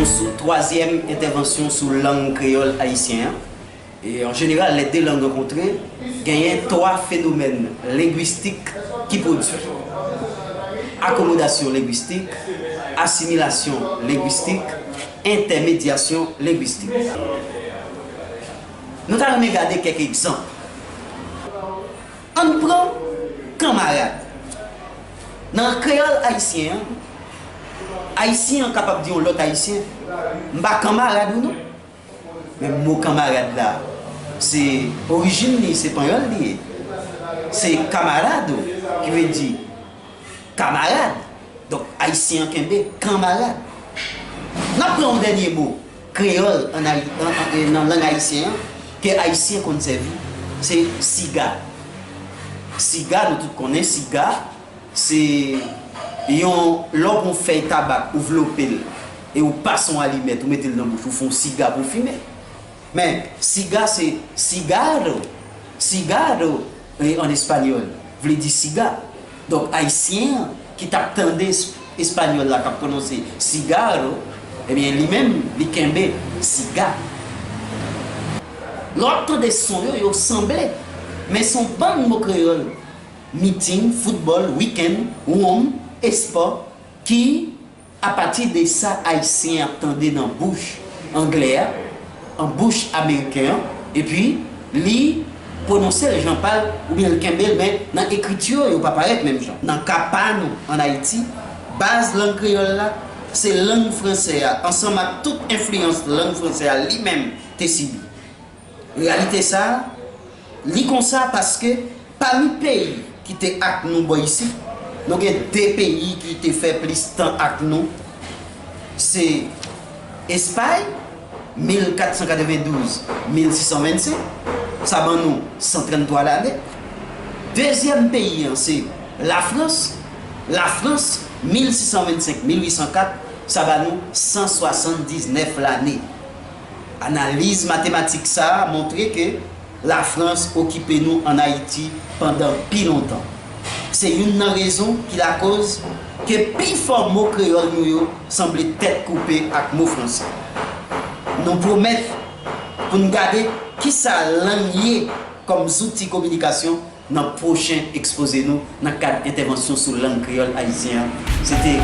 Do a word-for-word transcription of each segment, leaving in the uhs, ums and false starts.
Sou twazyèm entèvansyon sou lang kreyòl ayisyen an, e an jeneral, lè de lang rankontre, genyen twa fenomèn lengwistik ki pwodui: akomodasyon lengwistik, asimilasyon lengwistik, entèmedyasyon lengwistik. Nou ta renmen gade kèk egzanp. Ann pran kanmarad. Nan kreyòl ayisyen an, ayisyen an kapab di yon lòt ayisyen, "M pa kanmarad ou non." Men mo kanmarad la, se orijin li, se panyòl li ye. Se camarado, ki vle di kamarad. Donk, ayisyen an kenbe kanmarad. N ap pran yon dènye mo kreyòl an Ayi-, an, an, nan lang ayisyen an, ke ayisyen konn sèvi, se siga. Siga, nou tout konnen, siga, se yon, lè w pran yon fèy tabak, ou vlope l, e ou pase yon alimèt, ou mete l nan bouch, ou fè yon siga pou w fimen. Men, siga se cigarro. Cigarro, e, an espanyòl, vle di siga. Donk, ayisyen an ki t ap tande es-, espanyòl la k ap pwononse cigarro, ebyen, li menm, li kenbe siga. Lè w ap tande son yo, yo sanble, men se yon bann mo kreyòl: miting, foutbòl, wikenn, wonm, espò, ki apati de sa ayisyen ap tande nan bouch anglè a, an bouch ameriken an, epi li pwononse l jan pa l, oubyen l kenbe l, men nan ekriti yo, yo pa parèt menm jan. Nan ka pa nou, ann Ayiti, baz lang kreyòl la, se lang fransè a, ansanm ak tout enfliyans lang fransè a li menm te sibi. Reyalite sa a, li konsa paske pami peyi ki te ak nou bò isit, nou gen de peyi ki te fè plis tan ak nou. Se Espay, mil kat san katrevendouz, mil sis san vennsenk, sa ban nou san tranntwa lane. Dezyèm peyi an, se Lafrans. Lafrans, mil sis san vennsenk, mil uit san kat, sa ba nou san swasanndiznèf lane. Analiz matematik sa a montre ke Lafrans okipe nou ann Ayiti pandan pi lontan. Se youn nan rezon ki lakòz ke pifò mo kreyòl nou yo sanble tèt koupe ak mo fransè. Nou pwomèt pou n gade kisa lang ye kòm zouti kominikasyon nan pwochen ekspoze nou nan kad entèvansyon sou lang kreyòl ayisyen an. Se te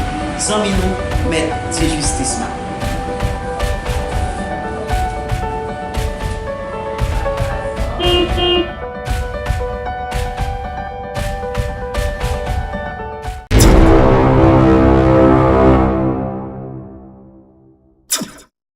zanmi nou, Mèt Diejustis Marc.